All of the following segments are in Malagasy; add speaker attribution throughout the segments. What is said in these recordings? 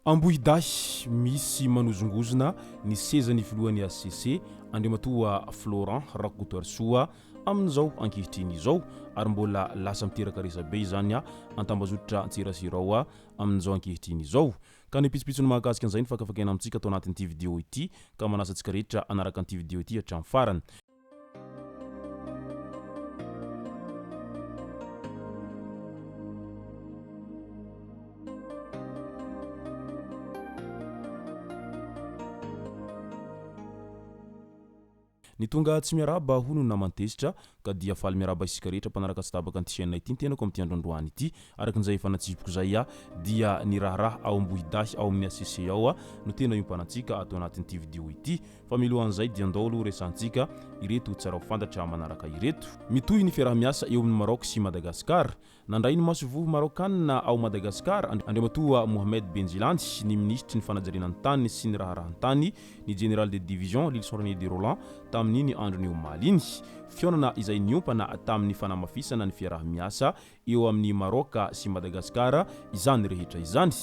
Speaker 1: Ambohidahy, Misy manozongozona ny sezan'ny filohan'ny hcc, Andriamatoa Florent Rakotoarisoa, amin'izao ankehitriny izao ary mbola lasa miteraka resabe izany an-tambazotra an-tserasera ao amin'izao ankehitriny izao. Ka ny pitsopitsony mahakasika an'izay no fakafakaina amintsika ato anatin'ity video ity ka manasa antsika rehetra hanaraka an'ity video ity hatramin'ny farany. Ny tonga tsy miarahaba hono no naman-tezitra ka dia faly miarahaba isika rehetra mpanaraka tsy tapaka an'ity chaîne ity ny tenako amin'ity andro androany ity. Araka izay efa natsipiko izay dia ny raharaha ao Ambohidahy ao amin'ny HCC ao no tena iompanantsika ato anatin'ity vidéo ity. Fa milohan'izay dia ndao aloha resahantsika ireto tsara ho fantatra manaraka ireto. Mitohy ny fiaraha-miasa eo amin'i Maroc sy Madagascar. Nandray ny masoivoho Maraokanina ao Madagasikara, Andriamatoa Mohamed Benjilany, ny minisitry ny fanajariana ny tany sy ny raharahan-tany, ny Général de Division Lylison René de Rolland, tamin'iny andron'ny omaly iny. Fihaonana izay niompana tamin'ny fanamafisana ny fiaraha-miasa eo amin'i Maraoka sy Madagasikara izany rehetra izany.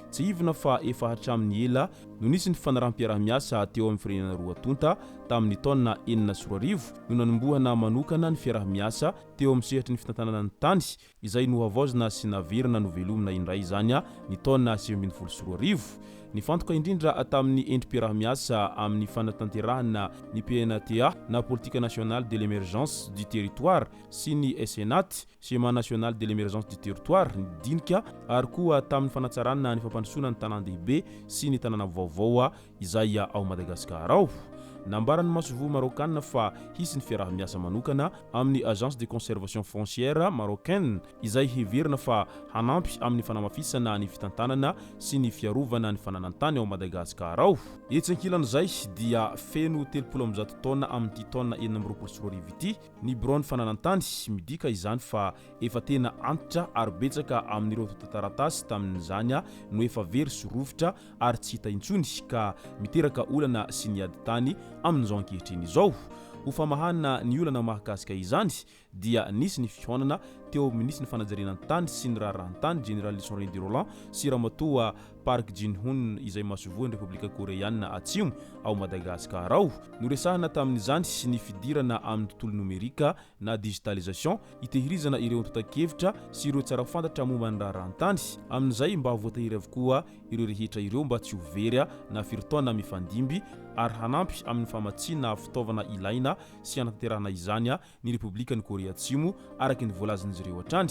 Speaker 1: Tsiahivina fa efa hatramin'ny ela no nisy ny fifanaraham-piaraha-miasa teo amin'ny firenena roa tonta, tamin'ny taona 2006 no nanombohana manokana ny fiaraha-miasa teo amin'ny sehatry ny fitantanana ny tany, izay nohavaozina sy naverina novelomina indray izany ny taona 2019. Nifantoka indrindra tamin'ny endri-piaraha-miasa amin'ny fanatanterahana ny PNATA na Politique Nationale de l'Emergence du Territoire sy ny SNAT, Schéma National de l'Emergence du Territoire, ny dinika ary koa tamin'ny fanatsarana ny fampandrosoana ny tanàn-dehibe sy ny tanàna vaovao izay ao Madagasikara ao. Nambaran'ny masoivoho Maraokanina fa hisy ny fiaraha-miasa manokana amin'ny Agence de conservation foncière marocaine izay heverina fa hanampy amin'ny fanamafisana ny fitantanana sy ny fiarovana ny fananan-tany ao Madagasikara ao. Etsy ankilan'izay dia feno 130 taona amin'ity taona 2026 ity ny biraon'ny fananan-tany, midika izany fa efa tena antitra ary betsaka amin'ireo antontan-taratasy tamin'izany no efa very sy rovitra ary tsy hita intsony ka miteraka olana sy ny ady tany amin'izao ankehitriny izao. Ho famahana ny olana mahakasika izany dia nisy ny fihaonana teo amin'ny minisitry ny fanajariana ny tany sy ny raharahan-tany Jeneraly Lison René de Rolland sy Ramatoa Park Jin-hoon izay masoivohon'ny Repoblika Koreana Atsimo ao Madagasikara ao. Noresahana tamin'izany ny fidirana amin'ny tontolo nomerika na digitalisation hitehirizana ireo antontan-kevitra sy ireo tsara fantatra momba ny raharahan-tany amin'izay mba voatahiry avokoa ireo rehetra ireo mba tsy ho very na firy taona mifandimby ary hanampy amin'ny famatsiana fitaovana ilaina sy hanatanterahana izany ny Repoblikan'i Korea Atsimo araka ny voalazan'izy ireo hatrany.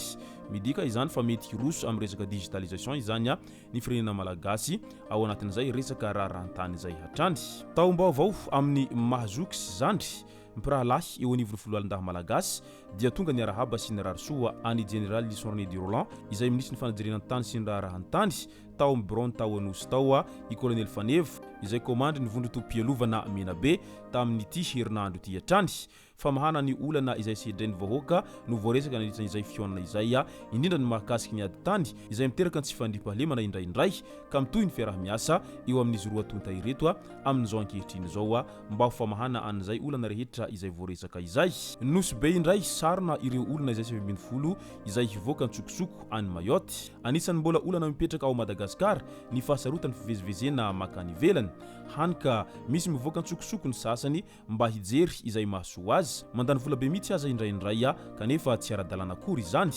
Speaker 1: Midika izany fa mety hiroso amin'ny resaka digitalisation izany ny firenena malagasy ao anatin'izay resaka raharahan-tany izay hatrany. Taom-baovao amin'ny maha zoky sy zandry, mpirahalahy eo anivon'ny foloalindahy malagasy dia tonga niarahaba sy nirary soa an'i Jeneraly Lison René de Rolland izay minisitry ny fanajariana ny tany sy ny raharahan-tany tao amin'ny biraony tao Anosy tao i Kolonely Faneva izay komandry ny vondron-tobim-pialovana Menabe tamin'ity herinandro ity hatrany. Famahana ny olana izay sedrain'ny vahoaka no voaresaka nandritra izay fihaonana izay, indrindra ny mahakasika ny ady tany izay miteraka ny tsy fandriampahalemana indraindray ka mitohy ny fiaraha-miasa eo amin'izy roa tonta ireto amin'izao ankehitriny izao mba ho famahana an'izay olana rehetra izay voaresaka izay. Nosy Be indray, sarona ireo olona izay 19 izay hivoaka an-tsokosoko any Mayotte. Anisan'ny mbola olana mipetraka ao Madagasikara ny fahasarotan'ny fivezivezena mankany ivelany. Hany ka misy mivoaka an-tsokosoko ny sasany mba hijery izay mahasoa azy. Mandany vola be mihitsy aza indraindray kanefa tsy ara-dalàna akory izany.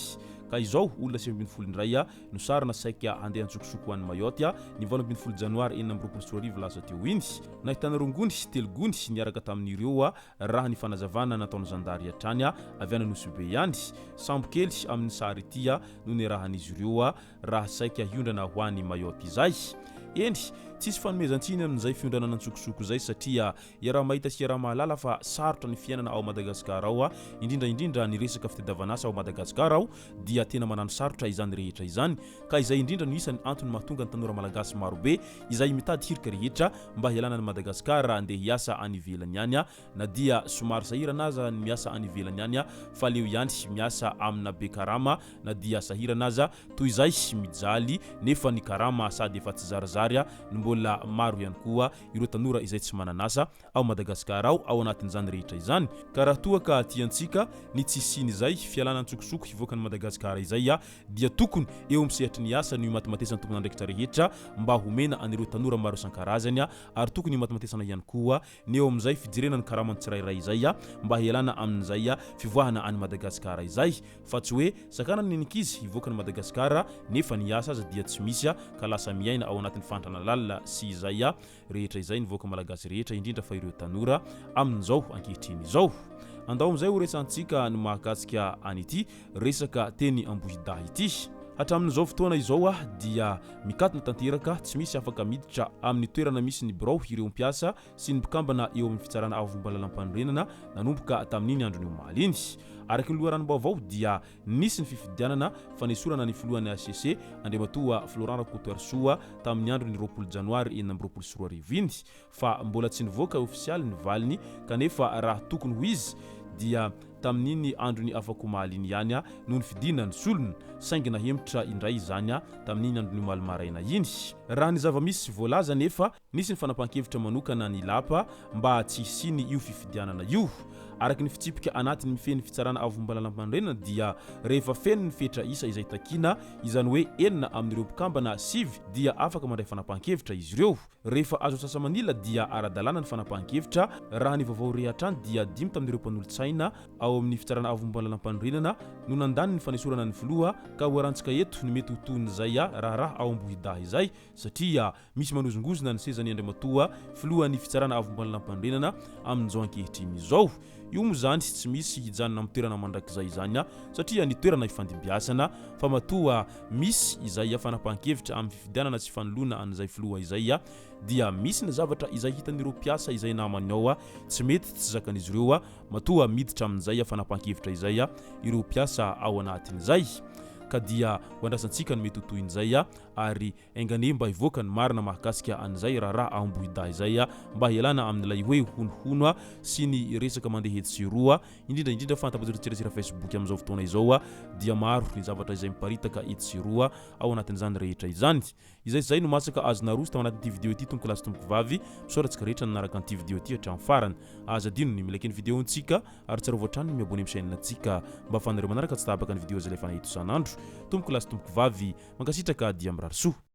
Speaker 1: Ka izao olona 19 indray no sarona saika handeha an-tsokosoko any Mayotte ny 18 janoary 2026 lasa teo iny. Nahitana rongony telo gony niaraka tamin'ireo raha ny fanazavana nataon'ny zandary hatrany avy any Anosibe ihany. Sambo kely amin'ny sary ity no niarahan'izy ireo raha saika hiondrana ho any Mayotte izay. Eny, tsisy fanomezan-tsiny amin'izay fiondranana an-tsokosoko izay satria iaraha-mahita sy iaraha-mahalala fa sarotra ny fiainana ao Madagasikara ao, indrindra indrindra ny resaka fitadiavan'asa ao Madagasikara ao dia tena manano sarotra izany rehetra izany ka izay indrindra no isan'ny antony mahatonga ny tanora malagasy marobe izay mitady hirika rehetra mba hialana an'i Madagasikara andeha hiasa any ivelany any na dia somary sahirana aza ny miasa any ivelany any fa aleo ihany miasa amina be karama na dia sahirana aza toy izay mijaly nefa ny karama sady efa tsy zarizary no mbola. mbola maro ihany koa ireo tanora izay tsy manan'asa ao Madagasikara ao ao anatin'izany rehetra izany. Ka raha toa ka tiantsika ny tsy hisian'izay fialana antsokosoko hivoaka an'i Madagasikara izay dia tokony eo amin'ny sehatry ny asa no himatimatesan'ny tompon'andraikitra rehetra mba homena an'ireo tanora maro isan-karazany ary tokony himatimatesana ihany koa ny eo amin'izay fijerena ny karaman'ny tsirairay izay mba hialana amin'izay fivoahana an'i Madagasikara izay fa tsy hoe sakanana ny ankizy hivoaka an'i Madagasikara nefa ny asa aza dia tsy misy ka lasa miaina ao anatin'ny fahantrana lalina sy izay rehetra izay ny vahoaka malagasy rehetra indrindra fa ireo tanora amin'izao ankehitriny izao. Andao amin'izay ho resahantsika ny mahakasika an'ity resaka teny Ambohidahy ity. Hatramin'izao fotoana izao dia mikatona tanteraka tsy misy afaka miditra amin'ny toerana misy ny birao ireo mpiasa sy ny mpikambana eo amin'ny Fitsarana Avo Momba Lalàmpanorenana nanomboka tamin'iny andron'ny omaly iny. Araka ny loharanom-baovao dia Nisy ny fifidianana fanesorana ny filohan'ny hcc, Andriamatoa Florent Rakotoarisoa, tamin'ny andron'ny 20 janoary 2026 iny, fa mbola tsy nivoaka ofisialy ny valiny kanefa raha tokony ho izy dia tamin'iny andron'ny afak'omaly iny ihany no nifidiana ny solony, saingy nahemotra indray izany tamin'iny andron'ny omaly maraina iny. Raha ny zava-misy voalaza anefa Nisy ny fanapahan-kevitra manokana ny lapa mba tsy hisiany io fifidianana io. Araka ny fitsipika anatiny mifehy ny fitsarana avo momba lalàmpanorenana dia rehefa feno ny fetra isa izay takiana, izany hoe enina amin'ireo mpikambana sivy dia afaka mandray fanapahan-kevitra izy ireo. Rehefa azo antsasa-manila dia ara-dalàna ny fanapahan-kevitra. Raha ny vaovao re hatrany dia dimy tamin'ireo mpanolotsaina ao amin'ny fitsarana avo momba lalàmpanorenana no nandany ny fanesorana ny filoha ka hoharantsika eto ny mety ho tohin'izay raharaha ao Ambohidahy izay satria Misy manozongozona ny sezan'i Andriamatoa Filohan'ny Fitsarana Avo Momba-ny-Lampanorenana amin'izao ankehitriny izao. Io moa izany tsy misy hijanona amin'ny toerana mandrakizay izany satria ny toerana ifandimbiasana fa matoa misy izay fanapahan-kevitra amin'ny fifidianana sy fanoloana an'izay filoha izay dia misy ny zavatra izay hitan'ireo mpiasa izay namany ao tsy mety tsy zakan'izy ireo matoa miditra amin'izay fanapahan-kevitra izay ireo mpiasa ao anatin'izay ka dia ho andrasantsika ny mety ho tohin'izay ary Enga anie mba hivoaka ny marina mahakasika an'izay raharaha Ambohidahy izay mba hialana amin'ilay hoe honohono sy ny resaka mandeha etsy sy eroa, indrindra indrindra fa an-tambajotran-tserasera Facebook amin'izao fotoana izao dia maro ny zavatra izay miparitaka etsy sy eroa ao anatin'izany rehetra izany. Izay sy izay no masaka azo naroso tao anatin'ity video ity tompoko lahy sy tompoko vavy, misaotra antsika rehetra nanaraka an'ity video ity hatramin'ny farany. Aza adino ny mi-like ny video-ntsika ary tsarovy hatrany ny mi-abonner amin'ny chaîne-ntsika mba ahafahanareo manaraka tsy tapaka ny video izay alefanay eto isan'andro. Tompoko lahy sy tompoko vavy, Mankasitraka dia mirary soa.